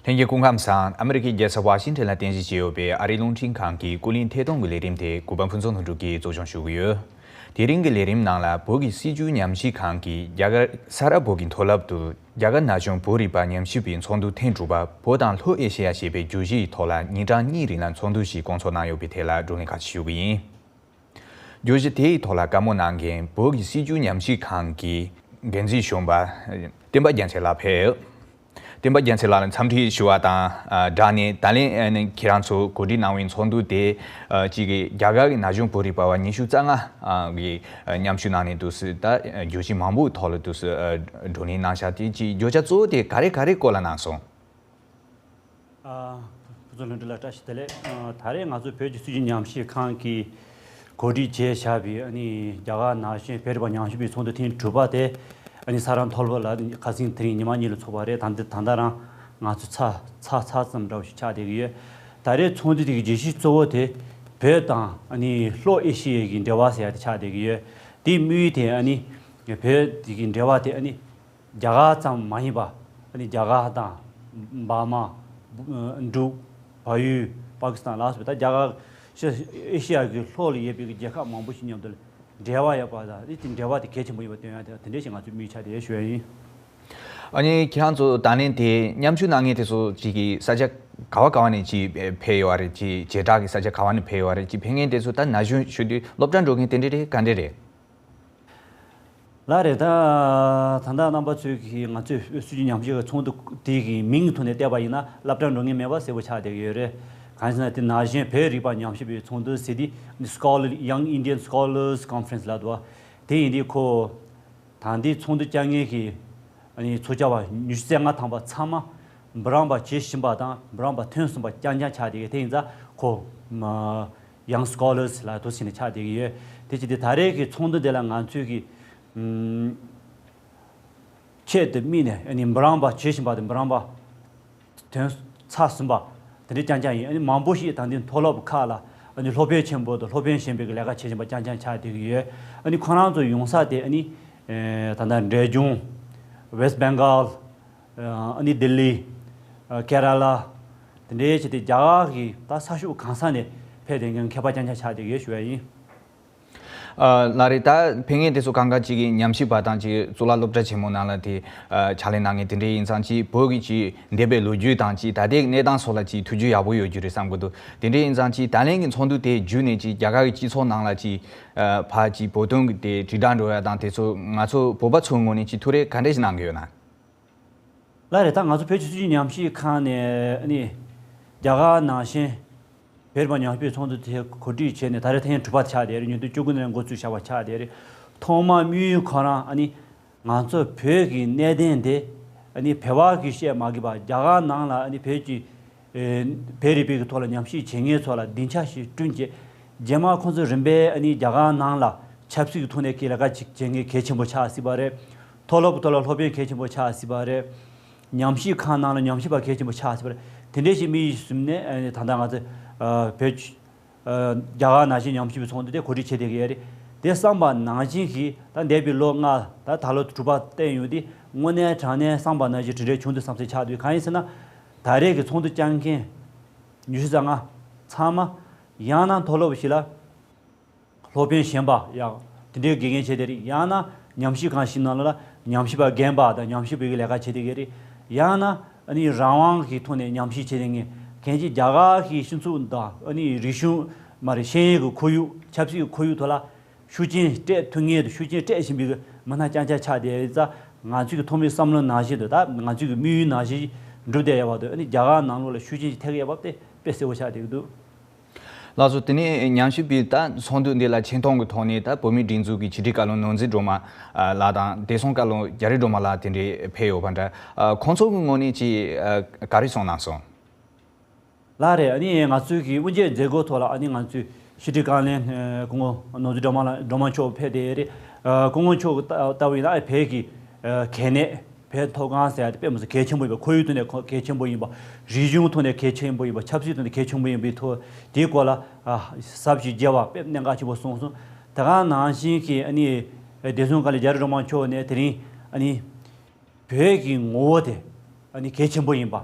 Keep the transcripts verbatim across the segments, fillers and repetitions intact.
ལྷན་རྒྱས་སྐུ་ཁམས་བཟང་། ཨ་མི་རི་ཀའི་རྒྱལ་ས་ཝ་ཤིང་ཊོན་ལ་རྟེན་གཞི་བྱས་ཡོད་པའི་ཨ་རིའི་རླུང་འཕྲིན་ཁང་གི་ཀུན་གླེང་ཐད་གཏོང་གི་ལས་རིམ་དེ་གུས་པ་ཕུན་ཚོགས་ལྷུན་གྲུབ་ཀྱིས་གཙོ་སྐྱོང་ཞུ་གི་ཡོད། དེ་རིང་གི་ལས་རིམ་ནང་ལ་བོད་ཀྱི་སྲིད་བྱུས་ཉམས་ཞིབ་ཁང་གིས་རྒྱ་གར་ས་རཱ་བོད་ཀྱི་མཐོ་སློབ་ཏུ་རྒྱ་གར་ན་གཞོན་བོད་རིག་པ་ཉམས་ཞིབ་པའི་ཚོགས་འདུ་ཐེངས་དྲུག་པ་བོད་དང་ལྷོ་ཨེ་ཤེ་ཡ་ཞེས་པའི་བརྗོད་གཞི་ཡི་ཐོག་ལ་ཉིན་གྲངས་གཉིས་རིང་ལ་ཚོགས་འདུ་ཞིག་བསྐོང་ཚོགས་གནང་ཡོད་པའི་ཐད་ལ་བགྲོ་གླེང་ཁག་ཅིག་ཞུ་གི་ཡིན། བརྗོད་གཞི་དེའི་ཐོག་ལ་བཀའ་མོལ་གནང་མཁན་བོད་ཀྱི་སྲིད་བྱུས་ཉམས་ཞིབ་ཁང་གི་འགན་འཛིན་གཞོན་པ་བསྟན་པ་རྒྱལ་མཚན་ལགས་ཕེབས། བསྟན་པ་རྒྱལ་མཚན་ལགས་ལ་འཚམས་འདྲི་ཞུ་བ་དང་སྦྲགས་ནས། ད་ལན་ཁྱེད་རང་ཚོ་གོ་སྒྲིག་གནང་བའི་ཚོགས་འདུ་དེ་གཅིག་གིས་རྒྱ་གར་གྱི་ན་གཞོན་བོད་རིག་པ་བ་ཉི་ཤུ་རྩ་ལྔ་གིས་མཉམ་ཞུགས་གནང་ནས་འདུག་སྲིད། ད་བརྗོད་གཞི་མང་པོའི་ཐོག་ལ་འདུག་སྲིད་བགྲོ་གླེང་གནང་བཞག་དེ་གཅིག་བརྗོད་བྱ་གཙོ་བོ་དེ་ག་རེ་ག་རེ་སྐོར་ལ་གནང་སོང་། ཨ། ཕུན་ཚོགས་ལྷུན་གྲུབ་ལགས་བཀྲ་ཤིས་བདེ་ལེགས། ཨ། ད་རེས་ང་ཚོ་བོད་ཀྱི་སྲིད་བྱུས་ཉམས་ཞིབ་ཁང་གིས་གོ་སྒྲིག་བྱས་བཞག་པའི་ཨ་ནི་རྒྱ་གར་ནང་བཞིན་བོད་རིག་པ་ཉམས་ཞིབ་པའི་ཚོགས་འདུ་ཐེངས་དྲུག་པ་དེ་ཨ་ནི་ས་རཱ་མཐོ་སློབ་ལ་ཁ་སང་དེ་རིང་ཉི་མ་གཉིས་ལ་ཚོགས་པ་རེད། ད་ལྟ་ད་ལྟ་རང་ང་ཚོ་ཚར་ཚར་ཚར་ཙམ་འདྲ་བོ་ཞིག་ཆགས་བསྡད་ཀྱི་ཡོད། ད་རེས་ཚོགས་འདུ་དེ་གི་བརྗོད་གཞི་གཙོ་བོ་དེ་བོད་དང་ཨ་ནི་ལྷོ་ཨེ་ཤི་ཡའི་གི་འབྲེལ་བ་ཟེར་ཡ་དེ་ཆགས་བསྡད་ཀྱི་ཡོད། དེའི་དམིགས་ཡུལ་དེ་ཨ་ནི་བོད་དེ་གི་འབྲེལ་བ་དེ་ཨ་ནི་རྒྱ་གར་ཙམ་མ་ཡིན་པ། ཨ་ནི་རྒྱ་གར་དང་འབར་མ། འབྲུག་བལ་ཡུལ། པ་ཀི་སི་ཐན། ལ་སོགས་པའི་ད་རྒྱ་གར་ཤ་ཨེ་ཤི་ཡ་གི་ལྷོ་ལ་ཡོད་པའི་རྒྱལ་ཁབ་མང་པོ་ཞིག་མཉམ་དུ་འབྲེལ་བ་ཡོད་པ་དང་། དེ་འབྲེལ་བ་དེ་གལ་ཆེན་པོ་ཡིན་པ་སྟོན་ཡ་དེ་དེ་འདྲ་ཞིག་ང་ཚོས་དམིགས་ཆ་དེ་ཞུ་ཡ་ཡིན། ཨ་ནི་ཁྱེད་རང་ཚོ་ད་ལན་དེ་མཉམ་ཞུགས་གནང་མཁན་དེ་ཚོ་ཅིག་གི་ས་ཆ་ག་བ་ག་བ་ནས་ཅིག་ཕེབས་ཡོད་རེད། ཅིག་བྱེ་བྲག་གི་ས་ཆ་ག་བ་ནས་ཕེབས་ཡོད་རེད། ཅིག་ཕེབས་མཁན་དེ་ཚོ་ད་ན་གཞོན་ཞུ་དུས་སློབ་གྲྭ་འགྲོ་མཁན་དེ་འདྲ་རེད། ག་འདྲ་རེད། ལགས་རེད། ད་ད་ལྟ་རྣམ་པ་ཚོས་ཀྱིས་ང་ཚོས་སྲིད་བྱུས་ཉམས་ཞིབ་ཀྱི་ཚོགས་འདུ་དེ་གི་མིང་ཐོག་ནས་བལྟས་པ་ཡིན་ན་སློབ་གྲྭ་འགྲོ་མཁན་མེད་པ་གསལ་པོ་ཆགས་བསྡད་ཀྱི་ཡོད་རེད། གང་ཡིན་ཟེར་ན་དེ་ན་གཞོན་བོད་རིག་པ་ཉམས་ཞིབ་པའི་ཚོགས་འདུ་ཟེར་དུས་Scholar Young Indian Scholars Conference ལབ་འདུག་བ། དེ་ཡིན་དུས་ཁོ་ད་ལྟའི་ཚོགས་འདུ་བཅར་མཁན་གྱི་ཨ་ནི་ཚོགས་བཅར་བ་ཉི་ཤུ་རྩ་ལྔ་ཐམ་པ་ཚང་མ་འབུམ་རམས་པ་བྱེད་བཞིན་པ་དང་འབུམ་རམས་པ་ཐོན་ཟིན་པ་རྐྱང་རྐྱང་ཆགས་བསྡད་ཀྱི། དེ་ཡིན་ཙང་ཁོ་Young Scholars ལབ་འདུག་ཟེར་ནས་ཆགས་བསྡད་ཀྱི་ཡོད། དེ་བྱས་ཏེ་ད་རེས་ཀྱི་ཚོགས་འདུ་འདི་ལ་ང་ཚོས་ཀྱི་ཨུམ་ཆེད་དུ་དམིགས་ནས་ཨ་ནི་འབུམ་རམས་པ་བྱེད་བཞིན་པ་དང་འབུམ་རམས་པ་ཐོན་ཚར་ཟིན་པ་དེ་འདྲ་རྐྱང་རྐྱང་ཡིན། ཨ་ནི་མང་པོ་ཞིག་ད་ལྟའི་མཐོ་སློབ་ཁག་ལ་ཨ་ནི་སློབ་དཔོན་ཆེན་པོ་དང་སློབ་དཔོན་གཞན་པའི་གི་ལས་ཀ་བྱེད་བཞིན་པ་རྐྱང་རྐྱང་ཆགས་བསྡད་ཀྱི་ཡོད། ཨ་ནི་ཁོ་རང་ཚོ་ཡོང་ས་དེ་ཨ་ནི་ཨེ་ད་ལྟ་འབྲས་ལྗོངས། West Bengal། ཨ་ནི་ལྡི་ལི། ཨ་ཀེ་ར་ལ། དེ་འདྲའི་བྱས་ཏེ་རྒྱ་གར་གྱི་ད་ས་ཕྱོགས་གང་ས་ནས་ཕེབས་བསྡད་མཁན་མཁས་པ་རྐྱང་རྐྱང་ཆགས་བསྡད་ཡོད་ཞུ་ཡ་ཡིན། ཨ་ལགས་རེད། ད་ཕེབས་མཁན་དེ་ཚོ་གང་ག་ཅིག་གིས་ཉམས་ཞིབ་པ་དང་ཅིག་གཙུག་ལག་སློབ་གྲྭ་ཆེན་མོ་ནང་ལ་དེ་ཨ་ཕྱག་ལས་གནང་མཁན་དེ་འདྲ་ཡིན་ཙང་། ཅིག་བོད་ཀྱི་ཅིག་འདས་པའི་ལོ་རྒྱུས་དང་ཅིག་ད་ལྟའི་གནས་སྟངས་སོགས་ལ་ཅིག་ཐུགས་རྒྱུས་ཡག་པོ་ཡོད་རྒྱུ་རེད་བསམ་གྱི་འདུག་དེ་འདྲ་ཡིན་ཙང་ཅིག་ད་ལན་གྱི་ཚོགས་འདུ་དེ་བརྒྱུད་ནས་ཅིག་རྒྱ་གར་གྱི་སྤྱི་ཚོགས་ནང་ལ་ཅིག་ཨ་ཕར་ཅིག་བོད་དོན་གྱི་དེ་དྲིལ་བསྒྲགས་འགྲོ་ཡ་དང་དེ་ཚོ་ང་ཚོ་བོད་པ་ཚོའི་ངོས་ནས་ཅིག་ཐུགས་རེ་ག་འདྲ་ཞིག་གནང་གི་ཡོད་ན། ལགས་རེད། ད་ང་ཚོ་བོད་ཀྱི་སྲིད་བྱུས་ཉམས་ཞིབ་ཁང་ནས་ཨ་ནི་རྒྱ་གར་ནང་བཞིན་བོད་རིག་པ་ཉམས་ཞིབ་པའི་ཚོགས་འདུ་དེ་གོ་སྒྲིག་བྱས་ནས་ད་རེས་ཐེངས་དྲུག་པ་ཆགས་བསྡད་རེད། ཉིས་སྟོང་བཅུ་དགུ་ནས་འགོ་བཙུགས་བཞག་པ་ཆགས་བསྡད་རེད། ཐོག་མ་དམིགས་ཡུལ་ཁོ་རང་ཨ་ནི་ང་ཚོ་བོད་ཀྱི་གནད་དོན་དེ་ཨ་ནི་བོད་པ་གིས་བཤད་མ་དགོས་པ་རྒྱ་གར་ནང་ལ་ཨ་ནི་བོད་ཀྱི་ཨེ་བོད་རིག་པའི་གི་ཐོག་ལ་ཉམས་ཞིབ་བྱེད་མཁན་ཚོ་ལ་སྡིངས་ཆ་ཞིག་བསྐྲུན་བྱས། རྗེས་མ་ཁོང་ཚོ་རིམ་པས་ཨ་ནི་རྒྱ་གར་ནང་ལ་ཆབ་སྲིད་ཀྱི་ཐོག་ནས་ཀྱི་ལས་ཀ་ཅིག་བྱེད་མཁན་གལ་ཆེན་པོ་ཆགས་སྲིད་པ་རེད། མཐོ་སློབ་ཀྱི་ཐོག་ལ་སློབ་དཔོན་གལ་ཆེན་པོ་ཆགས་སྲིད་པ་རེད། ཉམས་ཞིབ་ཁང་ནང་ལ་ཉམས་ཞིབ་པ་གལ་ཆེན་པོ་ཆགས་སྲིད་པ་རེད། དེ་འདྲའི་ཞིག་དམིགས་ཡུལ་བཟུང་ནས་ཨ་ནི་ད་ལྟ་ང་ཚོ་ཨ་བོད་ཨ་རྒྱ་གར་ནང་བཞིན་ཉམས་ཞིབ་པའི་ཚོགས་འདུ་དེ་གོ་སྒྲིག་བྱས་བསྡད་ཀྱི་ཡོད་རེད། དེ་བསམ་པ་ནང་བཞིན་གྱི་ད་འདས་པའི་ལོ་ལྔ་ད་ད་ལོ་དྲུག་པ་བསྟན་ཡོང་དུས་དངོས་གནས་དྲང་གནས་བསམ་པ་ནང་བཞིན་གྲུབ་འབྲས་བྱུང་འདུག་བསམ་སེམས་ཆགས་འདུག་གང་ཡིན་ཟེར་ན། ད་རེས་ཀྱི་ཚོགས་འདུ་བཅར་མཁན་ཉི་ཤུ་རྩ་ལྔ་ཚང་མ་ཡང་ན་མཐོ་སློབ་ཞིག་ལ་སློབ་དཔོན་གཞན་པ་ཡང་དེ་འདྲའི་དགེ་རྒན་བྱས་བསྡད་རེད། ཡང་ན་ཉམས་ཞིབ་ཁང་ཞིག་ནང་ལ་ཉམས་ཞིབ་པ་རྒན་པ་དང་ཉམས་ཞིབ་པའི་ལས་ཀ་བྱས་བསྡད་ཀྱི་རེད། ཡང་ན་ཨ་ནི་རང་དབང་གི་ཐོག་ནས་ཉམས་ཞིབ་བྱས་བསྡད་མཁན། གལ་སྲིད་རྒྱ་གར་གྱི་སྤྱི་ཚོགས་དང་ཨ་ནི་རིག་གཞུང་མ་རེད། ཤེས་ཡོན་གྱི་ཁོར་ཡུག་ཆབ་སྲིད་ཀྱི་ཁོར་ཡུག་ཐོག་ལ་ཤུགས་རྐྱེན་སྤྲད་ཐུབ་མཁན་དང་ཤུགས་རྐྱེན་སྤྲད་བཞིན་པའི་མི་སྣ་རྐྱང་རྐྱང་ཆགས་བསྡད་ཡོད་ཙང་། ང་ཚོའི་གི་ཐོག་མའི་བསམ་བློ་ནང་བཞིན་དུ་ད་ང་ཚོའི་གི་དམིགས་ཡུལ་ནང་བཞིན་འགྲུབ་བསྡད་ཡོད་པ་དང་། ཨ་ནི་རྒྱ་གར་ནང་ལོགས་ལ་ཤུགས་རྐྱེན་ཞིག་ཐེབས་ཀྱི་ཡོད་པ་དེ་དཔེ་གསལ་པོ་ཆགས་བསྡད་ཀྱི་འདུག་ལགས་སོ། དེ་ནས་ཉམས་ཞིབ་པའི་ད་ཚོགས་འདུ་འདི་ལ་ཆེད་མཐོང་གི་ཐོག་ནས་ད་བོད་མིའི་སྒྲིག་འཛུགས་ཀྱི་ཕྱི་དྲིལ་བཀའ་བློན་ནོར་འཛིན་སྒྲོལ་མ་ལགས་དང་བདེ་སྲུང་བཀའ་བློན་རྒྱ་རི་སྒྲོལ་མ་ལགས་དེ་འདྲས་ཕེབས་ཡོད་པ་འདྲ། ཁོང་ཚོ་གི་ངོས་ནས་ཅིག་ག་རེ་གསུངས་གནང་སོང་། ལགས་རེད། ཨ་ནི་ང་ཚོའི་གི་དབུ་འབྱེད་མཛད་སྒོ་ཐོག་ལ་ཨ་ནི་ང་ཚོའི་ཕྱི་དྲིལ་བཀའ་བློན་སྐུ་ངོ་ནོར་འཛིན་སྒྲོལ་མ་ལགས་སྒྲོལ་མ་མཆོག་ཕེབས་བསྡད་ཡོད་རེད། སྐུ་ངོ་མཆོག་གི་ལྟ་བ་ཡིན་ན་བོད་ཀྱི་གལ་གནད། བོད་མཐོ་སྒང་ཟེར་ཡ་དེ་དཔེ་མི་སྲིད་གལ་ཆེན་པོ་ཡིན་པ། ཁོར་ཡུག་ཐོག་ནས་གལ་ཆེན་པོ་ཡིན་པ། རིག་གཞུང་ཐོག་ནས་གལ་ཆེན་པོ་ཡིན་པ། ཆབ་སྲིད་ཐོག་ནས་གལ་ཆེན་པོ་ཡིན་པའི་ཐོག་དེའི་སྐོར་ལ་ཟབ་ཞིང་རྒྱས་པ་དཔེ་གནད་འགག་ཆེན་པོ་གསུངས་སོང་། དེ་ག་ནང་བཞིན་གྱི་ཨ་ནི་བདེ་སྲུང་བཀའ་བློན་རྒྱ་རི་སྒྲོལ་མ་མཆོག་ནས་དེ་རིང་ཨ་ནི་བོད་ཀྱི་ངོ་བོ་དེ་ཨ་ནི་གལ་ཆེན་པོ་ཡིན་པ།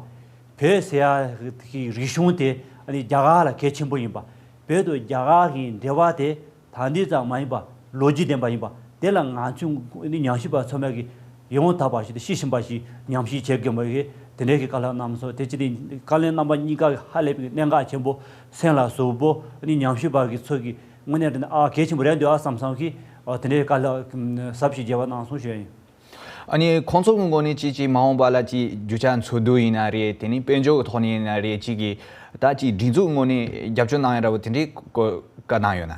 བོད་ཟེར་ཡ་གི་རིག་གཞུང་དེ་ཨ་ནི་རྒྱ་གར་ལ་གལ་ཆེན་པོ་ཡིན་པ། བོད་དང་རྒྱ་གར་གྱི་འབྲེལ་བ་དེ་ད་ལྟའི་ཙམ་མ་ཡིན་པ་ལོ་རྒྱུས་ལྡན་པ་ཡིན་པ། དེ་ལ་ང་ཚོས་ཨ་ནི་ཉམས་ཞིབ་པ་ཚང་མས་ཀྱི་ཡང་དག་པ་ཞིག་དང་ཤེས་བཞིན་པ་ཞིག་ཉམས་ཞིབ་བྱེད་དགོས་པ་གི་དེ་འདྲའི་གི་བཀའ་སློབ་གནང་སོང་། དེ་ཅི་སྟེ་བཀའ་བློན་རྣམ་པ་གཉིས་ཀ་གི་ཧ་ལས་པའི་གནད་འགག་ཆེན་པོ་སེམས་ལ་ཟུག་པོ་ཨ་ནི་ཉམས་ཞིབ་པ་གི་ཚོ་གི་དངོས་གནས་དྲང་གནས་ཨ་གལ་ཆེན་པོ་རེད་འདུག་ཨ་བསམ་བསམ་གི་ཨ་དེ་འདྲའི་བཀའ་སློབ་ཟབ་ཞིག་རྒྱས་པ་གནང་སོང་ཞུ་ཡ་ཡིན། ཨ་ནི་ཁོང་ཚོ་གི་ངོས་ནས་ཅིག་ཅིག་མ་འོངས་པ་ལ་ཅིག་རྒྱུ་ཆ་འཚོལ་བསྡུ་ཡིན་ན་རེད། དེ་ནས་དཔལ་འབྱོར་གྱི་ཐོག་ནས་ཡིན་ན་རེད། ཅིག་གི་ད་ཅིག་སྒྲིག་འཛུགས་ངོས་ནས་རྒྱབ་སྐྱོར་གནང་ཡ་འདྲ་བོ་དེ་འདྲའི་སྐོར་བཀའ་གནང་ཡོད་ན།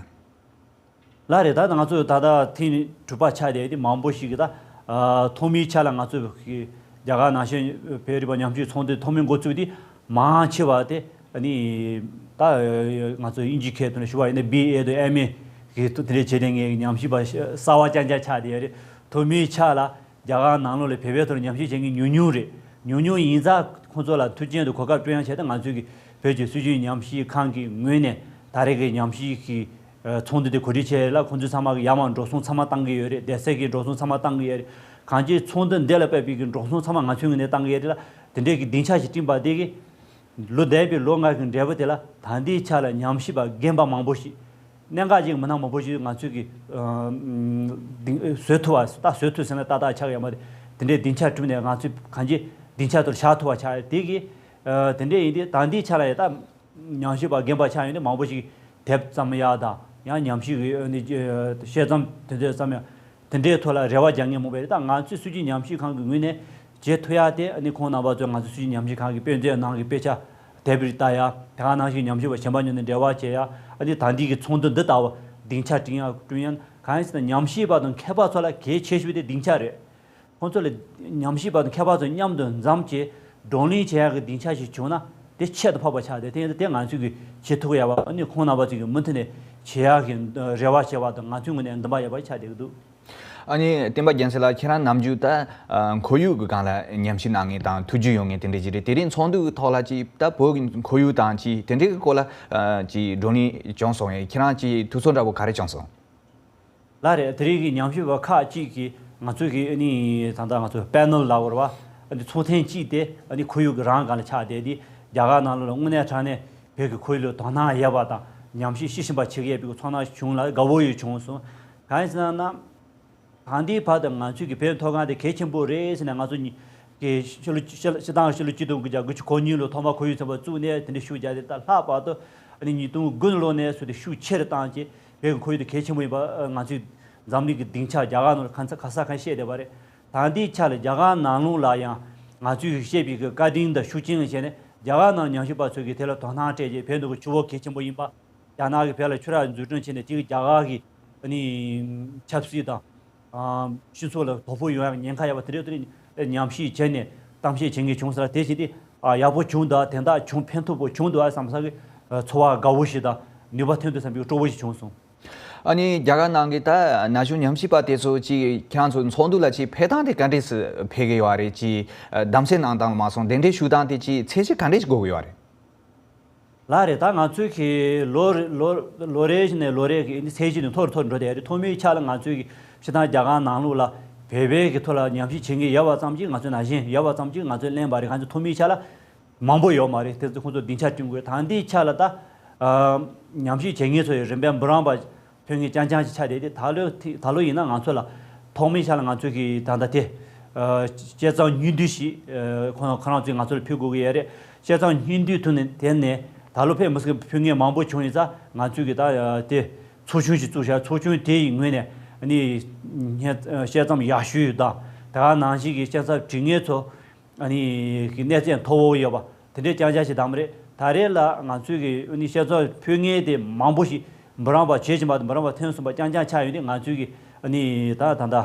ལགས་རེད། ད་ང་ཚོ་ད་ལྟ་ཐེངས་དྲུག་པ་ཆགས་བསྡད་དེ་མང་པོ་ཞིག་གི་ད་ཨ་ཐོག་མའི་ཆ་ལ་ང་ཚོ་གི་རྒྱ་གར་ནང་བཞིན་བོད་རིག་པ་ཉམས་ཞིབ་ཚོགས་འདུ་ཐོག་མའི་འགོ་བཙུགས་དེ་མང་ཆེ་བ་དེ་ཨ་ནི་ད་ང་ཚོ་དབྱིན་ཇིའི་སྐད་དུ་ནས་ཞུ་བ་ཡིན་ན་བི་ཨེ་དང་ཨེམ་ཨེ་གི་དེ་འདྲའི་བྱས་ཏེ་ངས་ཉམས་ཞིབ་པ་གསར་བ་རྐྱང་རྐྱང་ཆགས་བསྡད་ཡོད་རེད། ཐོག་མའི་ཆ་ལ་རྒྱ་གར་ནང་ལོགས་ལ་བོད་པའི་ཐོག་ལ་ཉམས་ཞིབ་བྱེད་མཁན་ཉུང་ཉུང་རེད། ཉུང་ཉུང་ཡིན་ཙང་ཁོང་ཚོ་ལ་མཐུན་རྐྱེན་དང་གོ་སྐབས་སྤྲོད་ཡག་ཆེད་དུ་ང་ཚོས་ཀྱི་བོད་ཀྱི་སྲོལ་རྒྱུན་ཉམས་ཞིབ་ཁང་གི་ངོས་ནས་ད་རེས་ཀྱི་ཉམས་ཞིབ་ཀྱི་ཚོགས་འདུ་དེ་གོ་སྒྲིག་བྱས་ལ། ཁོང་ཚོ་ཚང་མ་གི་ཡར་མར་འགྲོ་སོང་ཚང་མ་བཏང་གི་ཡོད་རེད། བསྡད་སའི་གི་འགྲོ་སོང་ཚང་མ་བཏང་གི་ཡོད་རེད། གང་ཅིའི་ཚོགས་འདུ་འདི་ལ་དཔག་པའི་གི་འགྲོ་སོང་ཚང་མ་ང་ཚོའི་ངོས་ནས་བཏང་གི་ཡོད་རེད་ལ། དེ་འདྲའི་གི་སྡིངས་ཆ་ཞིག་བསྐྲུན་པ་དེ་གི་ལོ་འདས་པའི་ལོ་ལྔ་གི་འབྲས་བུ་དེ་ལ་ད་ལྟའི་ཆ་ལ་ཉམས་ཞིབ་པ་རྒན་པ་མང་པོ་ཞིག་གནད་འགག་ཅན་མི་སྣ་མང་པོ་ཞིག་ང་ཚོས་ཀྱི་ཨ་ཨ་བཟོ་ཐུབ་པ། ད་བཟོ་ཐུབ་ཟེར་ན་ཏག་ཏག་ཆགས་ཡོད་མ་རེད། དེ་འདྲའི་སྡིངས་ཆ་བསྐྲུན་ནས་ང་ཚོས་གང་ཅི་སྡིངས་ཆ་དེར་བཞག་ཐུབ་པ་ཆགས་ཡོད། དེ་གི་ཨ་དེ་འདྲའི་ཡིན་དུས་ད་ལྟའི་ཆ་ལ་ཡ་ད་ཉམས་ཞིབ་པ་རྒན་པ་ཆགས་ཡོད་དུས་མང་པོ་ཞིག་དེབ་བརྩམ་ཡག་དང་ཡང་ཉམས་ཞིབ་ཀྱི་ཨ་ནི་དཔྱད་རྩོམ་དེ་ཚོ་བརྩམ་ཡག་དེ་འདྲའི་ཐོག་ལ་རེ་བ་རྒྱག་མཁན་མང་པོ་ཡོད་རེད། ད་ང་ཚོས་སྲོལ་རྒྱུན་ཉམས་ཞིབ་ཁང་གི་ངོས་ནས་བྱེད་ཐུབ་ཡག་དེ་ཨ་ནི་ཁོང་རྣམ་པ་ཚོས་ང་ཚོ་སྲོལ་རྒྱུན་ཉམས་ཞིབ་ཁང་གི་དཔེ་མཛོད་ནང་གི་དཔེ་ཆ་དེབ་རིགས་ལྟ་ཡག་དེ་ག་ནང་བཞིན་ཉམས་ཞིབ་པ་གཞན་པ་ཉོ་ནས་འབྲེལ་བ་བྱེད་ཡག་ཨ་ནི་ད་ལྟའི་གི་ཚོགས་འདུ་འདི་ལྟ་བུ་སྡིངས་ཆ་བསྐྲུན་ཡག་བསྐྲུན་ཡག་གང་ཡིན་ཟེར་ན་ཉམས་ཞིབ་པ་དང་མཁས་པ་ཚོ་ལ་གལ་ཆེ་ཤོས་དེ་སྡིངས་ཆ་རེད། ཁོང་ཚོ་ལ་ཉམས་ཞིབ་པ་དང་མཁས་པ་ཚོ་མཉམ་དུ་འཛོམས་བྱས་བགྲོ་གླེང་བྱེད་ཡག་གི་སྡིངས་ཆ་ཞིག་བྱུང་ན་དེ་ཁྱད་དུ་འཕགས་པ་ཆགས་ཏེ། དེ་ཡིན་ད་དེ་ང་ཚོས་ཀྱི་བྱེད་ཐུབ་ཀྱི་ཡོད་པ་ཨ་ནི་ཁོང་རྣམ་པ་ཚོས་ཀྱི་མུ་མཐུད་ནས་བྱེད་ཡག་གི་རེ་བ་བྱེད་པ་དང་ང་ཚོའི་ངོས་ནས་འདུན་པ་ཡོད་པ་ཆགས་བསྡད་ཀྱི་འདུག་ཨ་ནི་བསྟན་པ་རྒྱལ་མཚན་ལགས། ཁྱེད་རང་ནམ་རྒྱུན་ད་ཨ་ཁོར་ཡུག་གི་སྒང་ལ་ཉམས་ཞིབ་གནང་མཁན་དང་ཐུགས་རྒྱུས་ཡོད་མཁན་དེ་འདྲ་ཅིག་རེད། དེ་རིང་ཚོགས་འདུའི་ཐོག་ལ་ཅིག་ད་བོད་ཀྱི་ཁོར་ཡུག་དང་ཅིག་དེ་འདྲའི་སྐོར་ལ་ཨ་ཅིག་བགྲོ་གླེང་བྱུང་སོང་ངས། ཁྱེད་རང་ཅིག་ཐུགས་ཚོར་འདྲ་པོ་ག་རེ་བྱུང་སོང་། ལགས་རེད། དེ་རིང་གི་ཉམས་ཞིབ་པ་ཁག་ཅིག་གིས་ང་ཚོའི་གི་ཨ་ནི་ད་ལྟ་ང་ཚོ་པེ་ནལ་ལབ་དགོས་རེད་པ། ཨ་ནི་ཚོགས་ཐེངས་གཅིག་དེ་ཨ་ནི་ཁོར་ཡུག་གི་རང་སྒང་ལ་ཆགས་བསྡད་དེ། རྒྱ་གར་ནང་ལོགས་ལ་དངོས་གནས་དྲང་གནས་བོད་ཀྱི་ཁོར་ཡུག་ལ་དོ་སྣང་ཡོད་པ་དང་ཉམས་ཞིབ་ཤེས་བཞིན་པ་བྱེད་ཀྱི་ཡོད་པའི་ཚོར་སྣང་བྱུང་ལ་དགའ་བོ་ཡང་བྱུང་སོང་། གང་ཡིན་ཟེར་ན་ད་ལྟའི་བར་དུ་ང་ཚོའི་གི་བོད་མཐོ་སྒང་དེ་གལ་ཆེན་པོ་རེད་ཟེར་ནས་ང་ཚོ་གི་ཕྱི་ལོ་ཕྱི་ཕྱི་ལོ་ཕྱི་ལོ་ཆིག་སྟོང་དགུ་བརྒྱ་དགུ་བཅུ་གོ་གཉིས་ལོ་ཐོག་མར་ཁོར་ཡུག་ཚན་པ་བཙུགས་ནས་དེ་འདྲ་ཤུགས་རྒྱག་དེ་ད་ལྷག་པར་དུ་ཨ་ནི་ཉིས་སྟོང་དགུ་ལོ་ནས་བཟུང་སྟེ་ཤུགས་ཆེ་རུ་བཏང་བྱས། བོད་ཀྱི་ཁོར་ཡུག་དེ་གལ་ཆེན་པོ་ཡིན་པ་ང་ཚོའི་འཛམ་གླིང་གི་སྡིངས་ཆ་རྒྱ་གར་ནང་ལ་གང་ས་ག་ས་གང་བཤད་བསྡད་པ་རེད། ད་ལྟའི་ཆ་ལ་རྒྱ་གར་ནང་ལོགས་ལ་ཡང་ང་ཚོས་བཤད་པའི་གི་བཀའ་དྲིན་དང་ཤུགས་རྐྱེན་བྱས་ནས་རྒྱ་གར་ནང་ཉམས་ཞིབ་པ་ཚོས་གི་དེ་ལ་དོ་སྣང་སྤྲད་རྗེས་བོད་ནང་གི་ཆུ་བོ་གལ་ཆེན་པོ་ཡིན་པ། རྒྱ་ནག་གིས་བོད་ལ་ཆུ་རགས་འཛུགས་སྐྲུན་བྱས་ནས་དེ་གི་རྒྱ་གར་གི་ཨ་ནི་ཆབ་སྲིད་དང་། ཨ་སྤྱི་ཚོགས་ལ་དོ་ཕོག་ཡོང་ཡག་ཉེན་ཁ་ཡོད་པ་དེ་འདྲ་དེ་འདྲ་ཉམས་ཞིབ་བྱས་ནས་གཏམ་བཤད་བྱེད་མཁན་བྱུང་ཟེར་ལ། དེ་བཞིན་དེ་ཨ་ཡག་པོ་བྱུང་འདུག་དོན་དག་བྱུང་ཕན་ཐོགས་པོ་བྱུང་འདུག་ཨ་བསམ་ས་གི་ཨ་ཚོར་བ་དགའ་བོ་ཞིག་དང་ནུས་པ་ཐོན་འདུག་བསམ་པའི་སྤྲོ་བོ་ཞིག་བྱུང་སོང་། ཨ་ནི་རྒྱ་གར་ནང་གི་ད་ན་གཞོན་ཉམས་ཞིབ་པ་དེ་ཚོ་ཅིག་ཁྱེད་རང་ཚོ་ཚོགས་འདུ་ལ་ཅིག་ཕེབས་སྟངས་དེ་ག་འདྲས་སུ་ཕེབས་ཀྱི་ཡོད་རེད། ཅིག་གདམ་གསེས་གནང་སྟངས་ལ་མ་སོང་གདན་འདྲེན་ཞུ་སྟངས་དེ་ཅིག་ཚད་གཞི་ག་འདྲས་ཞིག་དགོས་ཀྱི་ཡོད་རེད། ལགས་རེད། ད་ང་ཚོའི་གི་ལོ་རེ་ལོ་ལོ་རེ་བཞིན་ནས་ལོ་རེ་གི་ཚད་གཞི་ནི་མཐོ་རུ་མཐོ་རུ་འགྲོ་བསྡད་རེད། ཐོག་མའི་ཆ་ལ་ང་ཚོའི་གི་སྤྱིར་བཏང་རྒྱ་གར་ནང་ལོགས་ལ་བོད་པའི་གི་ཐོག་ལ་ཉམས་ཞིབ་བྱེད་མཁན་ཡོད་པ་ཙམ་གྱིས་ང་ཚོ་ན་གཞོན་ཡོད་པ་ཙམ་གྱིས་ང་ཚོས་ལེན་པ་རེད། ང་ཚོ་ཐོག་མའི་ཆ་ལ་མང་པོ་ཡོད་མ་རེད། དེ་ཚོ་ཁོང་ཚོ་སྡིངས་ཆ་བསྐྲུན་དགོས། ད་ལྟའི་ཆ་ལ་ད་ཨ་ཉམས་ཞིབ་བྱེད་མཁན་ཚོ་ཡི་རིམ་པས་འབུམ་རམས་པ་ཕུལ་མཁན་རྐྱང་རྐྱང་ཞིག་ཆགས་བསྡད་དེ། ད་ལོ་ཐི་ད་ལོ་ཡིན་ན་ང་ཚོ་ལ་ཐོག་མའི་ཆ་ལ་ང་ཚོ་གི་ད་ལྟ་དེ་ཨ་དཔྱད་རྩོམ་སྙིང་བསྡུས་ཤིག་ཨ་ཁོང་ཁོ་རང་ཚོས་ང་ཚོ་ལ་ཕུལ་དགོས་ཀྱི་ཡོད་རེད། དཔྱད་རྩོམ་སྙིང་བསྡུས་ཐོག་ནས་དེ་ནས་ད་ལོ་ཕེབས་མི་སྲིད་ཕུལ་མཁན་མང་པོ་བྱུང་ཡིན་ཙང་། ང་ཚོས་གི་ད་ཨ་དེ་ཚོགས་ཆུང་ཞིག་བཙུགས་བཞག་ཚོགས་ཆུང་དེ་ཡི་ངོས་ནས་ཨ་ནི་སྙན་དཔྱད་རྩོམ་ཡག་ཤོས་དང་དེ་ག་ནང་བཞིན་གྱི་དཔྱད་རྩོམ་བྲིས་མཁན་ཚོ་ཨ་ནི་གི་གནས་ཚད་མཐོ་བོ་ཡོད་པ་དེ་འདྲའི་རྐྱང་རྐྱང་ཞིག་བདམས་རེད། ད་རེས་ལ་ང་ཚོས་གི་ཨ་ནི་དཔྱད་རྩོམ་ཕུལ་མཁན་དེ་མང་པོ་ཞིག་འབུམ་རམས་པ་བྱེད་བཞིན་པ་དང་འབུམ་རམས་པ་ཐོན་སོང་པ་རྐྱང་རྐྱང་ཆགས་ཡོད་དུས། ང་ཚོས་གི་ཨ་ནི་ད་ད་ལྟ་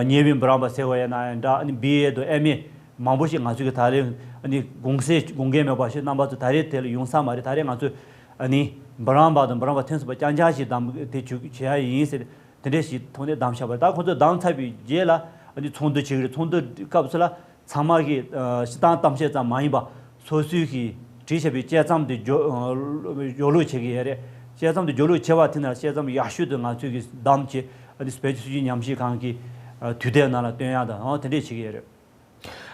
ཉེ་བའི་འབུམ་རམས་པ་ཟེར་བ་ཡིན་ན་ཡང་འདྲ། ཨ་ནི་བི་ཨེ་དང་ཨེམ་ཨེ་མང་པོ་ཞིག་ང་ཚོས་གི་ད་རེས་ཨ་ནི་དགོངས་སེལ་དགོངས་འགལ་མེད་པ་ཞིག་རྣམ་པ་ཚོ་ད་རེས་དེ་ལ་ཡོང་ས་མ་རེད། ད་རེས་ང་ཚོས་ཨ་ནི་འབུམ་རམས་པ་དང་འབུམ་རམས་པ་ཐོན་སོང་པ་རྐྱང་རྐྱང་ཞིག་བདམས་དེ་བྱུས་བྱེད་ཡ་ཡིན་ཟེར། དེ་འདྲ་ཞིག་ཐོག་ནས་བདམས་བཞག་པ་རེད། ད་ཁོ་ཚོ་བདམས་ཚར་བའི་རྗེས་ལ་ཨ་ནི་ཚོགས་འདུ་བྱེད་ཀྱི་རེད། ཚོགས་འདུ་སྐབས་སུ་ལ་ཚང་མ་གིས་ཨ་སྤྱིར་བཏང་གཏམ་བཤད་ཙམ་མ་ཡིན་པ་སོ་སོའི་གིས་བྲིས་བཞག་པའི་དཔྱད་རྩོམ་དེ་བརྗོ་ཨ་བརྗོད་ལུགས་བྱེད་ཀྱི་ཡོད་རེད། དཔྱད་རྩོམ་དེ་བརྗོད་ལུགས་བྱེད་པ་དེ་ནས་དཔྱད་རྩོམ་ཡག་ཤོས་དེ་ང་ཚོས་གིས་བདམས་བྱས་ཨ་ནི་བོད་ཀྱི་སྲོལ་རྒྱུན་ཉམས་ཞིབ་ཁང་གི་ཨ་དུས་དེབ་ནང་ལ་བཏོན་ཡག་དང་ཨ་དེ་འདྲས་བྱེད་ཀྱི་ཡོད་རེད།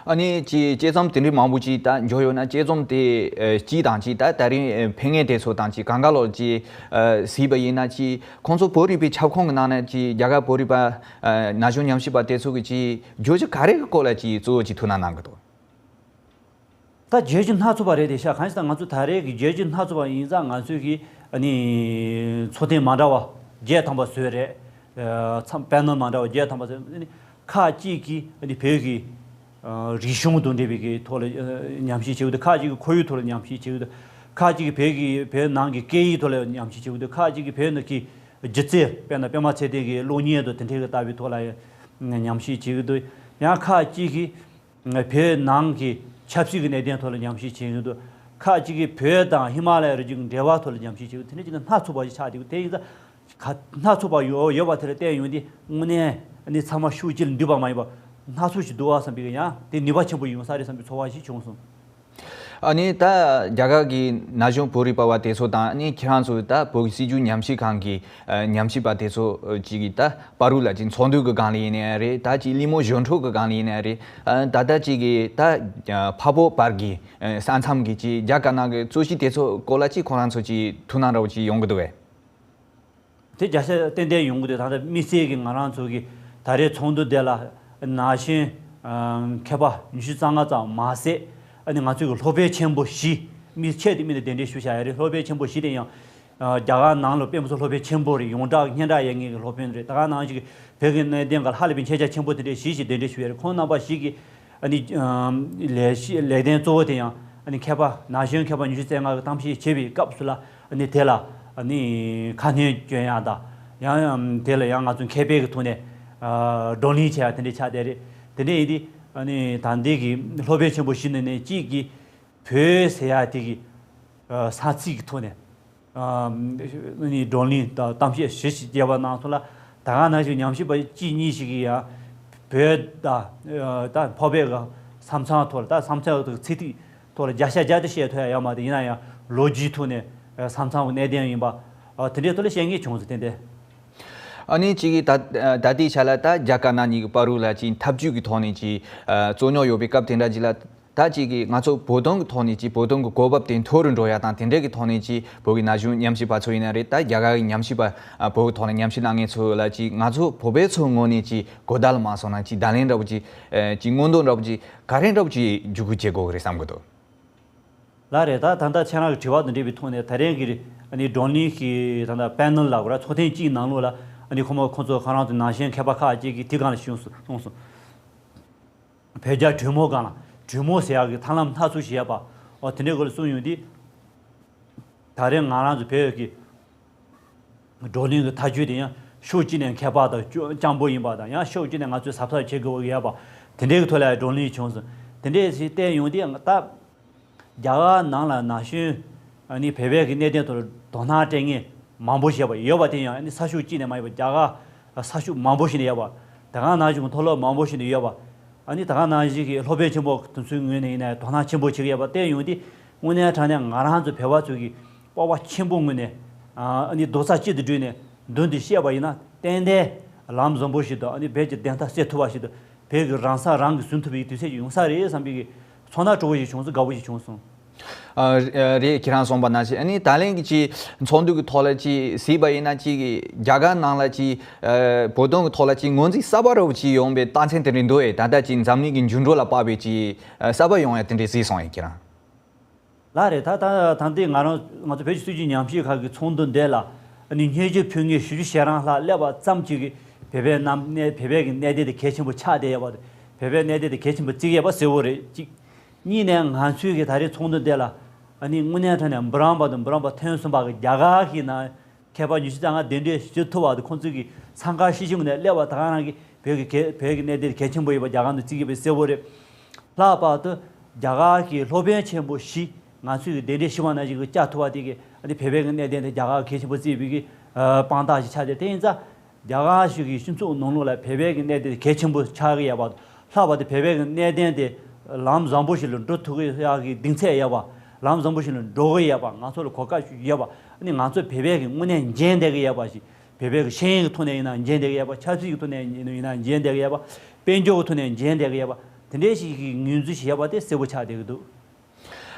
ཨ་ནི་ཅིག་དཔྱད་རྩོམ་དེ་འདྲའི་མང་པོ་ཅིག་ད་འབྱོར་ཡོད་ན། དཔྱད་རྩོམ་དེ་ཨ་སྤྱི་དང་ཅིག་ད་ད་རིང་ཨ་ཕེབས་མཁན་དེ་ཚོ་དང་ཅིག་གང་ག་ལོག་ཅིག་ཨ་གཟིགས་པ་ཡིན་ན། ཅིག་ཁོང་ཚོ་བོད་རིག་པའི་ཁྱབ་ཁོངས་ཀྱི་ནང་ན་ཅིག་རྒྱ་གར་བོད་རིག་པ་ཨ་ན་གཞོན་ཉམས་ཞིབ་པ་དེ་ཚོ་གི་ཅིག་བརྗོད་གཞི་ག་རེ་གི་སྐོར་ལ་ཅིག་གཙོ་བོ་ཅིག་ཐུགས་སྣང་གནང་གི་འདུག་ད་བརྗོད་གཞི་སྣ་ཚོགས་པ་རེད་དེ་ཤག་གང་ཞིག་ད་ང་ཚོ་ད་རེས་ཀྱི་བརྗོད་གཞི་སྣ་ཚོགས་པ་ཡིན་ཙང་། ང་ཚོས་ཀྱི་ཨ་ནི་ཚོགས་ཐེངས་མ་འདྲ་བ་བརྒྱད་ཐམ་པ་བཟོས་རེད། ཨ་མཚམས་པེ་ནལ་མ་འདྲ་བ་བརྒྱད་ཐམ་པ་བཟོས། ཨ་ནི་ཁག་ཅིག་གིས་ཨ་ནི་བོད་ཀྱི་ཨ་རིག་གཞུང་དང་འབྲེལ་བའི་གི་ཐོག་ལ་ཨ་ཉམས་ཞིབ་བྱེད་ཀྱི་འདུག་ཁག་ཅིག་གིས་ཁོར་ཡུག་ཐོག་ལ་ཉམས་ཞིབ་བྱེད་ཀྱི་འདུག་ཁག་ཅིག་གིས་བོད་ཀྱི་བོད་ནང་གི་སྐད་ཡིག་ཐོག་ལ་ཉམས་ཞིབ་བྱེད་ཀྱི་འདུག་ཁག་ཅིག་གིས་བོད་ནང་གི་སྒྱུ་རྩལ། དཔེར་ན་པད་མ་ཚེ་བརྟན་གྱི་གློག་བརྙན་དང་དེ་འབྲེལ་གྱི་ལྟ་བའི་ཐོག་ལ་ཉམས་ཞིབ་བྱེད་ཀྱི་འདུག་ཡང་ཁག་ཅིག་གིས་བོད་ནང་གི་ཆབ་སྲིད་ཀྱི་གནད་དོན་ཐོག་ལ་ཉམས་ཞིབ་བྱེད་ཀྱི་འདུག་ཁག་ཅིག་གིས་བོད་དང་ཧི་མ་ལ་ཡའི་རི་རྒྱུད་ཀྱི་འབྲེལ་བ་ཐོག་ལ་ཉམས་ཞིབ་བྱེད་ཀྱི་འདུག་དེ་འདྲ་ཅིག་ནི་སྣ་ཚོགས་པ་ཞིག་ཆགས་བསྡད་ཀྱི་འདུག་དེ་ཡིན་ཙང་ག་སྣ་ཚོགས་པ་ཡོད་ཡོད་པ་དེ་ལ་བལྟས་ཡོང་དུས་དངོས་གནས་ནི་ཚང་མ་ཤུགས་གཅིག་ལ་འདུས་པ་མ་ཡིན་པ་སྣ་ཚོགས་ཤིག་འདུག་བ་བསམ་པའི་ཡང་དེ་ནུས་པ་ཆེན་པོ་ཡོང་ས་རེད་བསམ་པའི་ཚོར་བ་ཞིག་བྱུང་སོང་། ཨ་ནི་ད་རྒྱ་གར་གྱི་ན་གཞོན་བོད་རིག་པ་བ་དེ་ཚོ་དང་། ཨ་ནི་ཁྱེད་རང་ཚོ་ད་བོད་ཀྱི་སྲིད་བྱུས་ཉམས་ཞིབ་ཁང་གི་ཨ་ཉམས་ཞིབ་པ་དེ་ཚོ་ཅིག་གིས་ད་བར་དུ་ལ་ཅིག་ཚོགས་འདུ་གི་སྒང་ལ་ཡིན་ནའི་རེད། ད་ཅིག་གླེང་མོལ་ཞབས་བྲོ་གི་སྒང་ལ་ཡིན་ནའི་རེད། ཨ་ད་ལྟ་ཅིག་གིས་ད་འཕགས་བོད་བར་གྱི་ཨ་ས་མཚམས་ཀྱི་ཅིག་རྒྱ་དཀར་ནག་གི་རྩོད་གཞི་དེ་ཚོ་སྐོར་ལ་ཅིག་ཁོ་རང་ཚོ་ཅིག་ཐུགས་སྣང་འདྲ་བོ་ཅིག་ཡོང་གི་འདུག་གས། དེ་བརྒྱ་ཆ་ཏན་ཏན་ཡོང་གི་འདུག་ད་ལྟ་དམིགས་བསལ་གྱི་ང་རང་ཚོ་གི་ད་རེས་ཚོགས་འདུ་དེ་ལ་ན་གཞོན་ཨ་མཁས་པ་ཉི་ཤུ་རྩ་ལྔ་ཙམ་མ་ཟད། ཨ་ནི་ང་ཚོ་གི་སློབ་དཔོན་ཆེན་པོ་བཞི། དམིགས་ཆེད་དུ་དམིགས་ནས་གདན་འདྲེན་ཞུས་བཞག་ཡོད་རེད། སློབ་དཔོན་ཆེན་པོ་བཞི་དེ་ཡང་ཨ་རྒྱ་གར་ནང་ལ་དཔེ་མི་སྲིད་སློབ་དཔོན་ཆེན་པོ་རེད། ཡོངས་གྲགས་སྙན་གྲགས་ཡོད་མཁན་གྱི་སློབ་དཔོན་རེད། ད་ག་ནང་བཞིན་གྱི་བོད་ཀྱི་གནད་དོན་སྒང་ལ་ཧ་ལས་པའི་མཁྱེན་རྒྱ་ཆེན་པོ་དེ་འདྲ་བཞི་ཞིག་གདན་འདྲེན་ཞུས་ཡོད་རེད། ཁོང་རྣམ་པ་བཞི་གིས་ཨ་ནི་ཨམ་ལས་གཞི་ལས་དོན་གཙོ་བོ་དེ་ཡང་ཨ་ནི་མཁས་པ་ན་གཞོན་མཁས་པ་ཉི་ཤུ་རྩ་ལྔ་གི་གཏམ་བཤད་བྱེད་པའི་སྐབས་སུ་ལ་ཨ་ནི་དེ་ལ་ཨ་ནི་ཁ་སྣོན་སྐྱོན་ཡག་དང་། ཡང་ཡང་དེ་ལ་ཡང་ང་ཚོ་མཁས་པའི་གི་ཐོག་ནས་ཨ་བགྲོ་གླེང་བྱེད་ཡག་དེ་འདྲ་ཆགས་བསྡད་རེད། དེ་འདྲ་ཡིན་དུས་ཨ་ནི་ད་ལྟའི་གི་སློབ་དཔོན་ཆེན་པོ་བཞི་ནང་ནས་གཅིག་གིས་བོད་ཟེར་ཡག་དེ་གི་ཨ་ས་ཚིགས་ཀྱི་ཐོག་ནས། ཨ་ནི་བགྲོ་གླེང་དང་གཏམ་བཤད་ཞིབ་ཞིབ་བྱས་པ་ནང་ཚོ་ལ། ད་ག་ནང་བཞིན་ཉམས་ཞིབ་པ་གཅིག་གཉིས་ཤིག་གིས་ཡང་བོད་དང་ད་འཕགས་པའི་གི་ས་མཚམས་ཐོག་ལ། ད་ས་མཚམས་ཀྱི་ཚིག་ཐིག་ཐོག་ལ་བརྒྱ་ཆ་བརྒྱ་དེ་བཤད་ཐུབ་ཡ་ཡོད་མ་རེད། ཡིན་ན་ཡང་ལོ་རྒྱུས་ཐོག་ནས་ས་མཚམས་ཀྱི་གནད་དོན་ཡིན་པ་དེ་འདྲའི་ཐོག་ལ་བཤད་མཁན་བྱུང་སོང་། ཏན་ཏན། ཨ་ནི་གཅིག་གིས་ད་ད་ལྟའི་ཆ་ལ་ད་རྒྱ་དཀར་ནག་གཉིས་ཀྱི་བར་དུ་ལ་ཅིག་འཐབ་ཇུས་ཀྱི་ཐོག་ནས་ཅིག་རྩོད་རྙོག་ཡོད་པའི་སྐབས་དེ་འདྲ་ཅིག་ལ། ད་ཅིག་གིས་ང་ཚོ་བོད་དོན་གྱི་ཐོག་ནས་ཅིག་བོད་དོན་གྱི་གོ་བབ་དེ་མཐོ་རུ་འགྲོ་ཡ་དང་། དེ་འདྲའི་གི་ཐོག་ནས་ཅིག་བོད་ཀྱི་ན་གཞོན་ཉམས་ཞིབ་པ་ཚོ་ཡིན་ན་རེད། ད་རྒྱ་གར་གྱི་ཉམས་ཞིབ་པ་ཨ་བོད་ཀྱི་ཐོག་ལ་ཉམས་ཞིབ་གནང་མཁན་ཚོ་ལ་ཅིག་ང་ཚོ་བོད་པའི་ཚོའི་ངོས་ནས་ཅིག་གོ་བརྡ་ལ་མ་སོང་ན་ཅིག་བརྡ་ལན་འདྲ་བོ་ཅིག་ཨ་ཅིག་མངོན་འདོད་འདྲ་བོ་ཅིག་ག་རེ་འདྲ་བོ་ཅིག་བརྒྱུད་སྐུལ་བྱེད་དགོས་ཀྱི་རེད་བསམ་གྱི་འདུག་ལགས་རེད། ད་ད་ལྟ་ཁྱེད་རང་གི་དྲི་བ་དང་འབྲེལ་བའི་ཐོག་ནས། ད་རེས་ཀྱི་ཨ་ནི་བགྲོ་གླེང་གི་ད་ལྟ་པེ་ནལ་ལབ་དགོས་ར། ཚོགས་ཐེངས་གཅིག་ནང་ལོགས་ལ་ཨ་ནི་ཁོ་མོ་ཁོ་ཚོ་ཁོ་རང་ཚོ་ན་གཞོན་མཁས་པ་ཁག་ཅིག་གིས་དེ་སྒང་ལ་ཞུས་སོང་། བོད་རྒྱ་གྲོས་མོལ་སྒང་ལ། གྲོས་མོལ་ཟེར་ཡག་གི་ཐབས་ལམ་སྣ་ཚོགས་ཤིག་ཡོད་པ། འོ་དེ་འདྲའི་སྐོར་ལ་གསུངས་ཡོང་དུས། ད་རེས་ང་རང་ཚོ་བོད་ཀྱི་བགྲོ་གླེང་གི་ཐག་གཅོད་དེ་ཡང་ཕྱོགས་གཅིག་ནས་མཁས་པ་དང་སྐྱོ་སྤྱང་པོ་ཡིན་པ་དང་། ཡང་ཕྱོགས་གཅིག་ནས་ང་ཚོས་གཟབ་གཟབ་བྱེད་དགོས་ཀྱི་ཡོད་པ། དེ་འདྲའི་གི་ཐོག་ལ་བགྲོ་གླེང་བྱུང་སོང་། དེ་འདྲའི་ཞིག་བལྟས་ཡོང་དུས་ད། རྒྱ་གར་ནང་ལ་ན་གཞོན་ཨ་ནི་བོད་པའི་གི་གནད་དོན་ཐོག་ལ་དོ་སྣང་སྤྲད་མཁན་མང་པོ་ཞིག་ཡོད་པ། ཡོད་པ་དེ་ཡང་ཨ་ནི་ས་ཕྱོགས་གཅིག་ནས་མ་ཡིན་པར་རྒྱ་གར་ས་ཕྱོགས་མང་པོ་ཞིག་ནས་ཡོད་པ། དེ་ག་ནང་བཞིན་གྱི་མཐོ་སློབ་མང་པོ་ཞིག་ནས་ཡོད་པ། ཨ་ནི་དེ་ག་ནང་བཞིན་གྱི་སློབ་དཔོན་ཆེན་པོ་དེ་ཚོའི་ངོས་ནས་ཡིན་ན་དོ་སྣང་ཆེན་པོ་བྱེད་ཀྱི་ཡོད་པ་བལྟས་ཡོང་དུས། དངོས་གནས་དྲང་གནས་ང་རང་ཚོ་བོད་པ་ཚོ་གི་སྤོབས་པ་ཆེན་པོ་ངོས་ནས་ཨ་ནི་རྡོག་རྩ་གཅིག་ཏུ་བསྒྲིལ་ནས་མདུན་དུ་བཤད་པ་ཡིན་ན། ཏན་ཏན་ལམ་བཟང་པོ་ཞིག་དང་། ཨ་ནི་བོད་ཀྱི་བདེན་མཐའ་གསལ་ཐུབ་པ་ཞིག་དང་། བོད་ཀྱི་རང་ས་རང་གིས་ཟིན་ཐུབ་པའི་དུས་ཚོད་ཅིག་ཡོང་ས་རེད་བསམ་པའི་གི་ཚོར་སྣང་སྤྲོ་བོ་ཞིག་བྱུང་སོང་། དགའ་བོ་ཞིག་བྱུང་སོང་། ཨ་རེད། ཁྱེད་རང་གསུངས་པ་ནང་བཞིན། ཨ་ནི་ད་ལན་གྱི་ཅིག་ཚོགས་འདུ་གི་ཐོག་ལ་ཅིག་གཟིགས་པ་ཡིན་ན། ཅིག་རྒྱ་གར་ནང་ལ་ཅིག་ཨ་བོད་དོན་གི་ཐོག་ལ་ཅིག་ངོས་འཛིན་གསར་པ་འདྲ་བོ་ཅིག་ཡོང་པའི་རྟགས་མཚན་དེ་འདྲ་འདུག་ཨེ། ད་ལྟ་ཅིག་འཛམ་གླིང་གི་འགྱུར་འགྲོས་ལ་དཔག་པའི་ཅིག་ཨ་གསར་པ་ཡོང་ཡ་དེ་འདྲ་གཟིགས་སོང་ཨེ་ཁྱེད་རང་། ལགས་རེད། ད་ད་ད་ལྟའི་ང་རང་ང་ཚོ་བོད་ཀྱི་སྲིད་བྱུས་ཉམས་ཞིབ་ཁང་གི་ཚོགས་འདུ་འདི་ལ་ཨ་ནི་སྙན་ཞུ་ཕུལ་མཁན་ཞེ་ཅིག་ཞེ་རང་ལྷག་སླེབས་པ་ཙམ་གྱིས་བོད་པའི་གནད་བོད་པའི་གི་གནད་དོན་དེ་གལ་ཆེན་པོ་ཆགས་བསྡད་ཡོད་པ་དང་། བོད་པའི་གནད་དོན་དེ་གལ་ཆེན་པོ་བརྩི་གི་ཡོད་པ་གསལ་པོ་རེད། གཅིག་གཉིས་ནས་ང་ཚོའི་གི་ད་རེས་ཚོགས་འདུ་འདི་ལ་ཨ་ནི་དངོས་གནས་དྲང་གནས་འབུམ་རམས་པ་དང་འབུམ་རམས་པ་ཐོན་གསུམ་པ་གི་རྒྱ་གར་གྱི་ནང་མཁས་པ་ཉི་ཤུ་རྩ་ལྔ་གདན་འདྲེན་ཞུ་ཐུབ་པ་དང་། ཁོང་ཚོས་ཀྱི་འཚང་ཁ་ཤིག་ཤིག་ངང་ནས་སླེབས་པ། ད་ག་རང་གི་བོད་ཀྱི་གལ་བོད་ཀྱི་གནད་དོན་གལ་ཆེན་པོ་ཡོད་པ་རྒྱ་གར་ནང་བརྩི་གི་ཡོད་པ་གསལ་པོ་རེད། ལྷག་པར་དུ་རྒྱ་གར་གྱི་སློབ་དཔོན་ཆེན་པོ་བཞི་ང་ཚོས་ཀྱི་གདན་འདྲེན་ཞུས་པ་ནང་བཞིན་གྱི་བཅར་ཐུབ་པ་དེ་གིས་ཨ་ནི་བོད་པའི་གི་གནད་དོན་དེ་རྒྱ་གར་གལ་ཆེན་པོ་བརྩིས་པའི་གི་ཨ་དཔང་རྟགས་ཤིག་ཆགས་ཏེ། དེ་ཡིན་ཙང་རྒྱ་གར་གཞུང་གི་སྤྱི་ཚོགས་ནང་ལོགས་ལ་བོད་པའི་གི་གནད་དོན་དེ་གལ་ཆེན་པོ་ཆགས་ཀྱི་ཡོད་པ། ལྷག་པར་དུ་བོད་པའི་གི་གནད་དོན་དེ་ལམ་བཟང་པོ་ཞིག་ལ་འགྲོ་ཐུབ་ཀྱི་ཡག་གི་གདེང་ཚོད་ཡོད་པ། ལམ་བཟང་པོ་ཞིག་ལ་འགྲོ་གི་ཡོད་པ། ང་ཚོ་ལ་གོ་སྐབས་ཤིག་ཡོད་པ། ཨ་ནི་ང་ཚོ་བོད་པའི་གི་དངོས་གནས་མཇལ་བསྡད་ཀྱི་ཡོད་པ་ཞིག་བོད་པའི་གི་ཤེས་ཡོན་གྱི་ཐོག་ནས་ཡིན་ན་མཇལ་བསྡད་ཀྱི་ཡོད་པ། ཆབ་སྲིད་ཀྱི་ཐོག་ནས་ཡིན་ན་མཇལ་བསྡད་ཀྱི་ཡོད་པ། དཔལ་འབྱོར་གྱི་ཐོག་ནས་མཇལ་བསྡད་ཀྱི་ཡོད་པ། དེ་འདྲའི་ཞིག་གི་ངོས་འཛིན་ཞིག་བྱས་པ་དེ་གསལ་པོ་ཆགས་བསྡད་ཀྱི་འདུག།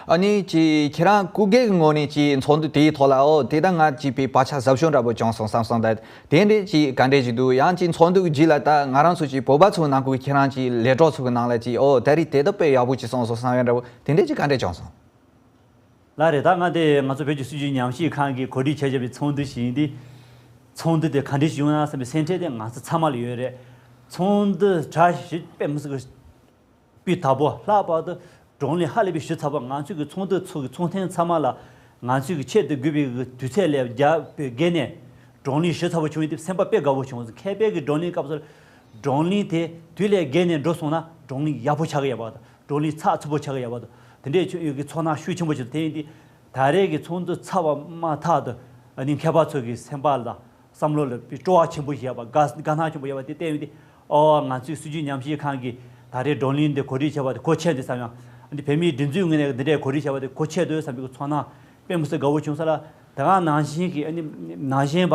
ཨ་ནི་ཅིག་ཁྱེད་རང་སྐུ་སྒེར་གྱི་ངོས་ནས་ཅིག་ཚོགས་འདུ་དེའི་ཐོག་ལ་ཨོ་དེ་ལྟར་ང་ཅིག་པའི་བག་ཆགས་ཟབ་ཤོས་འདྲ་པོ་བྱུང་སོང་བསམ་སོང་། ད་དེ་འདྲའི་ཅིག་ག་འདྲས་ཅིག་འདུག། ཡང་ཅིག་ཚོགས་འདུ་གི་རྗེས་ལ་ད་ང་རང་ཚོ་ཅིག་བོད་པ་ཚོའི་ནང་ཁུལ་གྱི་ཁྱེད་རང་ཅིག་ལས་གྲོགས་ཚོ་གི་ནང་ལ་ཅིག་ཨོ་ད་རེས་དེ་ལྟར་དཔེ་ཡག་པོ་ཅིག་སོང་སོང་བསམ་ཡ་འདྲ་པོ་དེ་འདྲས་ཅིག་ག་འདྲས་བྱུང་སོང་། ལགས་རེད། ད་ང་དེ་ང་ཚོ་བོད་ཀྱི་སྲིད་བྱུས་ཉམས་ཞིབ་ཁང་གིས་གོ་སྒྲིག་བྱས་བྱས་པའི་ཚོགས་འདུ་ཞིག་ཡིན་ཏེ། ཚོགས་འདུ་དེ་ག་འདྲས་ཞིག་ཡོང་ན་བསམ་པའི་སེམས་ཁྲལ་དེ་ང་ཚོ་ཚང་མ་ལ་ཡོད་རེད། ཚོགས་འདུ་གྲ་ཞིག་དཔེ་མི་སྲིད་ཀྱི་སྤུས་དག་པོ། ལྷག་པར་དུ་བགྲོ་གླེང་ཧ་ལས་པའི་ཞིབ་ཚགས་པོ། ང་ཚོའི་གི་ཚོགས་འདུ་ཚོགས་ཀྱི་ཚོགས་ཐེངས་ཚང་མ་ལ་ང་ཚོའི་གི་ཆེད་དུ་དགོས་པའི་གི་དུས་ཚོད་ལས་རྒྱབ་པའི་བརྒལ་ནས་བགྲོ་གླེང་ཞིབ་ཚགས་པོ་བྱུང་ཡོད་དུས་སེམས་པ་དཔེ་དགའ་པོ་བྱུང་སོང་། མཁས་པའི་གི་བགྲོ་གླེང་སྐབས་སུ་བགྲོ་གླེང་དེ་དུས་ལས་བརྒལ་ནས་འགྲོ་སོང་ན་བགྲོ་གླེང་ཡག་པོ་ཆགས་ཀྱི་ཡོད་པ་དང་། བགྲོ་གླེང་ཚགས་ཚུད་པོ་ཆགས་ཀྱི་ཡོད་པ་དང་། དེ་འདྲའི་ཆོས་ཡོད་ཀྱི་ཚོར་སྣང་ཤུགས་ཆེན་པོ་ཞིག་དེ་ཡིན་ཏེ། ད་རེས་ཀྱི་ཚོགས་འདུ་ཚར་བ་མ་ཐག་ཏུ་ཨ་ནི་མཁས་པ་ཚོ་གི་སེམས་པ་ལ་བསམ་བློ་ལ་སྤྲོ་བ་ཆེན་པོ་ཞིག་ཡོད་པ། དགའ་དགའ་སྣང་ཆེན་པོ་ཡོད་པ་དེ་བསྟན་ཡོད་དེ། ཨོ་ང་ཚོའི་སྲིད་བྱུས་ཉམས་ཞིབ་ཁང་གིས་ད་རེས་བགྲོ་གླེང་འདི་གོ་སྒྲིག་བྱས་པ་དེ་གོ་ཆོད་འདུག་བསམ་ཡང་། ཨ་ནི་བོད་མིའི་སྒྲིག་འཛུགས་ངོས་ནས་འདི་འདྲའི་གོ་སྒྲིག་བྱས་པ་དེ་གོ་ཆོད་འདུག་བསམ་པའི་ཚོར་སྣང་དཔེ་མི་སྲིད་དགའ་བོ་བྱུང་ས་ལ། ད་ག་ནང་བཞིན་གྱི་ཨ་ནི་ནང་བཞིན་པ།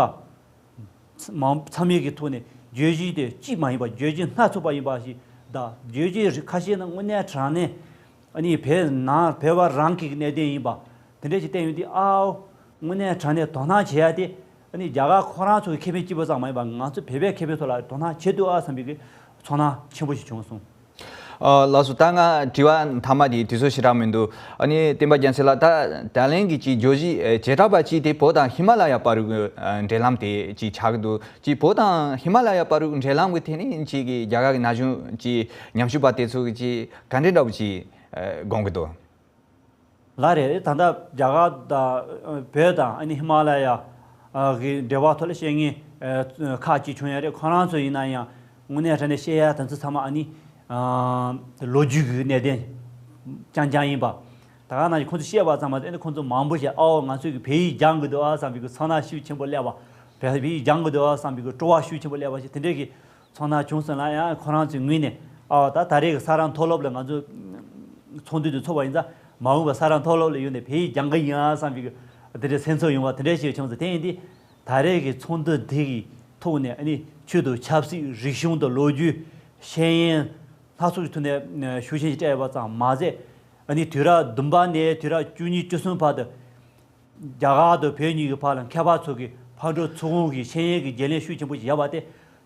མང་ཚང་མའི་གི་ཐོག་ནས་བརྗོད་གཞི་དེ་གཅིག་མ་ཡིན་པ་བརྗོད་གཞི་སྣ་ཚོགས་པ་ཡིན་པ་ཞིག་དང་། བརྗོད་གཞི་རིགས་ཁ་ཤས་ནི་དངོས་གནས་དྲང་གནས་ཨ་ནི་བོད་ནང་བོད་པ་རང་གི་གནད་དོན་ཡིན་པ་དེ་འདྲ་ཞིག་བསྟན་ཡོད་དུས། ཨའོ་དངོས་གནས་དྲང་གནས་དོ་སྣང་བྱེད་ཡ་དེ་ཨ་ནི་རྒྱ་གར་ཁོ་རང་ཚོ་གི་ཁེ་ཕན་གཅིག་པོ་ཙམ་མ་ཡིན་པ་ང་ཚོ་བོད་པའི་ཁེ་ཕན་ཐོག་ལ་དོ་སྣང་བྱེད་འདུག་ཨ་བསམ་པའི་གི་ཚོར་སྣང་ཆེན་པོ་ཞིག་བྱུང་སོང་། ཨ། ལགས་སོ། ད་ང་དྲི་བ་མཐའ་མ་དེ་དུས་ཚོད་ཞེ་དྲག་མི་འདུག། ཨ་ནི་བསྟན་པ་རྒྱལ་མཚན་ལགས། ད་ད་ལན་གྱི་ཅིག་བརྗོད་གཞི་ཨེ་བྱེ་བྲག་པ་གཅིག་དེ་བོད་དང་ཧི་མ་ལ་ཡ་བར་དུ་ཨ་འབྲེལ་ལམ་དེ་ཅིག་ཆགས་ཀྱི་འདུག། ཅིག་བོད་དང་ཧི་མ་ལ་ཡ་བར་དུ་འབྲེལ་ལམ་གྱི་ཐད་ནས་ཅིག་གི་རྒྱ་གར་གྱི་ན་གཞོན་ཅིག་ཉམས་ཞིབ་པ་དེ་ཚོ་གི་ཅིག་ག་འདྲ་འདྲ་པོ་ཅིག་ཨེ་དགོངས་ཀྱི་འདུག། ལགས་རེད། ད་ལྟ་རྒྱ་གར་དང་བོད་དང་ཨ་ནི་ཧི་མ་ལ་ཡ་གི་འབྲེལ་བ་ཐོག་ལ་བཤད་མཁན་ཁག་ཅིག་བྱུང་ཡོད་རེད། ཁོ་རང་ཚོ་ཡིན་ན་ཡང་དངོས་གནས་དྲང་གནས་བཤད་ཡ་དེ་ཚོ་ཚང་མ་ཨ་ནི་ལོ་རྒྱུས་ཀྱི་གནད་དོན་རྐྱང་རྐྱང་ཡིན་པ། ད་ག་ནང་བཞིན་ཁོང་ཚོས་བཤད་པ་ཙམ་མ་ཟད་ཨ་ནི་ཁོང་ཚོ་མང་པོ་ཞིག་ཨའོ་ང་ཚོས་ཀྱི་བོད་ཡིག་སྦྱང་དགོས་འདུག་ཨ་བསམ་པའི་གི་ཚོར་སྣང་ཤུགས་ཆེན་པོ་སླེབས་པ། བོད་ཡིག་སྦྱང་དགོས་འདུག་ཨ་བསམ་པའི་གི་སྤྲོ་བ་ཤུགས་ཆེན་པོ་སླེབས་པ་ཞིག་དེ་འདྲའི་གི་ཚོར་སྣང་བྱུང་སོང་ལ། ཡང་ཁོ་རང་ཚོའི་ངོས་ནས་ཨ་ད་ད་རེས་ཀྱི་ས་རཱ་མཐོ་སློབ་ལ་ང་ཚོ་ཚོགས་འདུ་དེ་ཚོགས་པ་ཡིན་ཙང་། མ་འོངས་པ་ས་རཱ་མཐོ་སློབ་ལ་ཡོང་ནས་བོད་ཡིག་སྦྱང་གི་ཡིན་ཨ་བསམ་པའི་དེ་འདྲའི་སེམས་ཚོར་ཡོང་བ་དེ་འདྲ་ཞིག་བྱུང་སོང་། དེ་ཡིན་དུས་ད་རེས་ཀྱི་ཚོགས་འདུ་འདི་གི་ཐོག་ནས་ཨ་ནི་ཆོས་དང་ཆབ་སྲིད་རིག་གཞུང་དང་ལོ་རྒྱུས་ཤེས་ཡོན་སྣ་ཚོགས་ཀྱི་ཐོག་ནས་ཤུགས་རྐྱེན་ཞིག་སྤྲད་ཡོད་པ་ཙམ་མ་ཟད། ཨ་ནི་དུས་རབས་བདུན་པ་ནས་དུས་རབས་བཅུ་གཉིས་བཅུ་གསུམ་བར་དུ། རྒྱ་གར་དང་བོད་གཉིས་ཀྱི་བར་ལ་མཁས་པ་ཚོ་གི་ཕར་འགྲོ་ཚུར་འོང་གི་ཤེས་ཡོན་གྱི་བརྗེ་ལེན་ཤུགས་ཆེན་པོ་ཞིག་ཡོད་པ་དེ་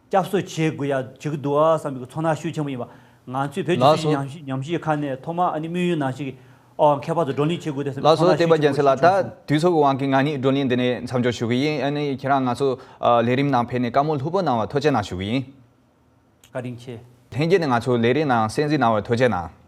སྐྱབས་གསོ་བྱེད་དགོས་ཡ་བྱེད་ཀྱི་འདུག་ཨ་བསམ་པའི་ཚོར་སྣང་ཤུགས་ཆེན་པོ་ཡིན་པ། ང་ཚོས་བོད་ཀྱི་ལགས་སྲིད་སོ། ཉམས་ཞིབ་ཉམས་ཞིབ་ཁང་ནས་ཐོག་མར་ཨ་ནི་དམིགས་ཡུལ་ནང་བཞིན་གྱི་ཨོ་མཁས་པ་ཚོ་བགྲོ་གླེང་བྱེད་དགོས་དེ་བསམ་པའི་ཚོར་སྣང་ཤུགས་ཆེན་པོ་ཞིག་བྱུང་སོང་། ལགས་སོ། དེ་འདྲ་ཡིན་ཙང་ད་དུས་ཚོད་ཀྱི་དབང་གིས་ང་ནི་བགྲོ་གླེང་འདི་ནས་མཚམས་འཇོག་ཞུ་གི་ཡིན། ཨ་ནི་ཁྱེད་རང་ང་ཚོ་ཨ་ལས་རིམ་ནང་ཕེབས་ནས་བཀའ་མོལ་ལྷུག་པོ་གནང་བར་ཐུགས་རྗེ་གནང་ཞུ་གི་ཡིན། བཀའ་དྲིན་ཆེ། ལྷན་རྒྱས་ནས་ང་ཚོ་ལས་རིམ་ནང་གསན་གཟིགས་གནང་བར་ཐུགས་རྗེ་གནང་།